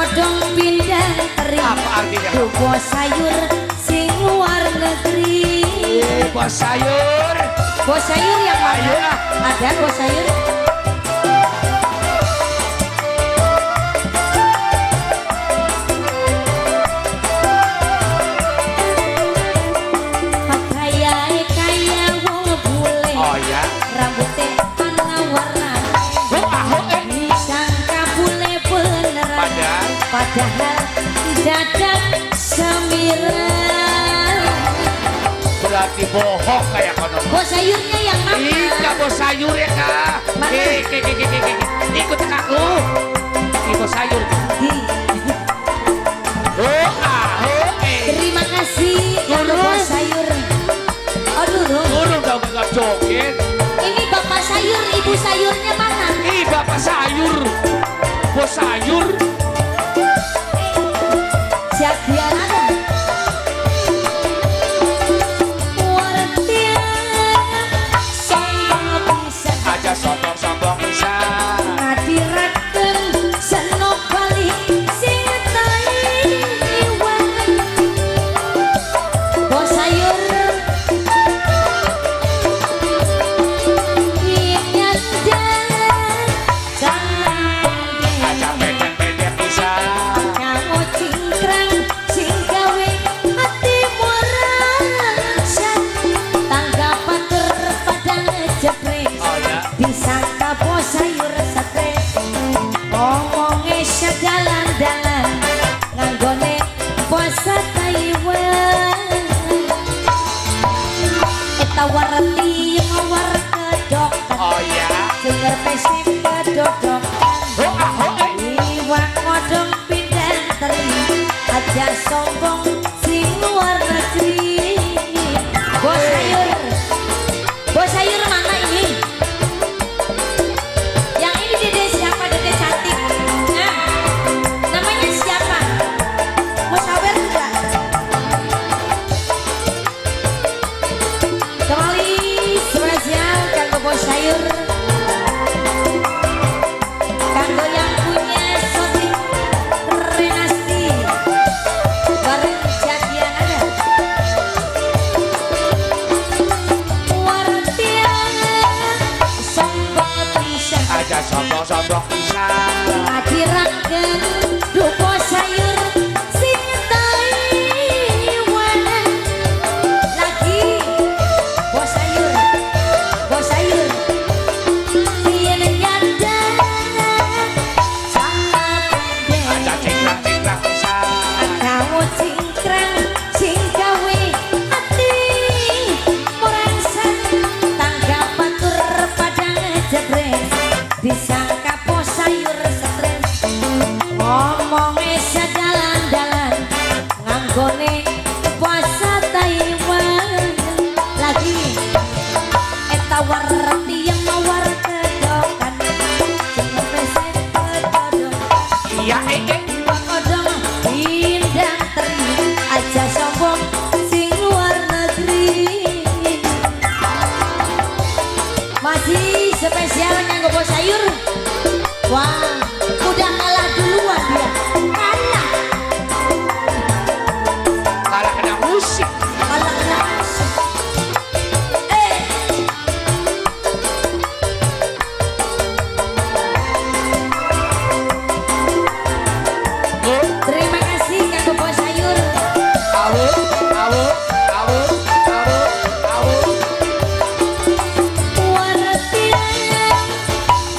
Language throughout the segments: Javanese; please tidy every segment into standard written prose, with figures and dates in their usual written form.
Kodong pindang teri. Apa artinya? Dupo sayur sing luar negeri. Eh, bos sayur. Bos sayur yang mana? Ayo lah. Ada bos sayur? Pakaian kaya wong bule. Oh ya. Rambutnya ana warna. Oh, ah, oh, eh. Disangka bule beneran. Padahal Padahal dadak semiran. Berarti bohong kayak kono. Bos sayurnya yang mana? Iya, bos sayur ya kak. Mana? Eh, ke, ke, ke, ke, ke. Ikut aku. Ini bos sayur. Di. Oh, ah, oh, eh. Terima kasih kalau Turun. bos sayur. Oh, durung. Turun dong nggak joget. Ini bapak sayur, ibu sayurnya mana? Ih, bapak sayur. Bos sayur. Jagian ada. Wartia sombong pisan. Aja sombong-sombong bisa. Ngadiraken senok bali sing Taiwan. Bos sayur nyandang Aja pendek-pendek bisa. Kamu cingkrang sing gawe ati merangsang. Tangga patur padang jepret. Oh ya. Disangka bos sayur stres. Omonge sedalan-dalan nganggone basa Taiwan. Eta warti mawar kedokan. Oh ya. Dengar pesek kedodokan. Oh, ah, oh, eh. Iwak kodong pindang teri. Aja sombong sing luar negeri. Bos sayur. Bos sayur mana ini? Yang ini dede siapa? Dede cantik. Nah, namanya siapa? Mau sawer enggak? Kembali spesial kanggo bos sayur. Kanggo yang punya Sodik Renasti bareng Jagian ada. Wartia sombong pisan. Aja sombong-sombong bisa. Ngadiraken dupo sayur sing Taiwan. Lagi bos sayur, bos sayur yen nyandang sama pendek. Aja cingkrang-cingkrang bisa. Kamu cingkrang sing gawe ati merangsang. Tangga patur padang jebres. Disangka bos sayur stres. Ngomonge sedalan-dalan nganggone basa Taiwan. Lagi eta warti yang mawar kedokan. Jeneng pesek kedodokan. Iya, eh, eh. Iwak kodong pindang teri. Aja sombong sing luar negeri. Masih spesial nganggo bos sayur. Wah, udah kalah duluan dia. Kalah. Kalah kena musik. Kalah kena musik. Eh. Oh, Terima kasih kanggo bos sayur. awu, awu, awu, awu, awu. Wartia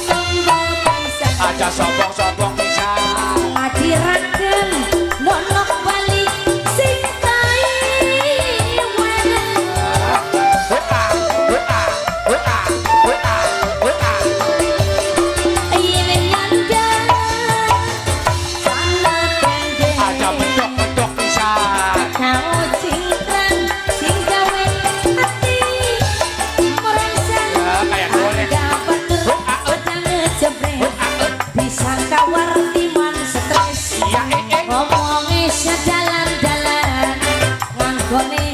sombong pisan. Aja sombong-sombong bisa. Ngadiraken nonok bali sing Taiwan. Oh, ah, oh, ah, oh, ah, oh, ah, oh, ah. Yen nyandang sana pendek. Aja mentok-mentok bisa. Kau cingkrang sing gawe ati merangsang. Ya, kayak golek. Tangga patur Oh, ah, oh. padang jebret. Oh, ah, oh. Disangka wartiman stres. Iya, eh, eh. Ngomonge sedalan-dalan nganggone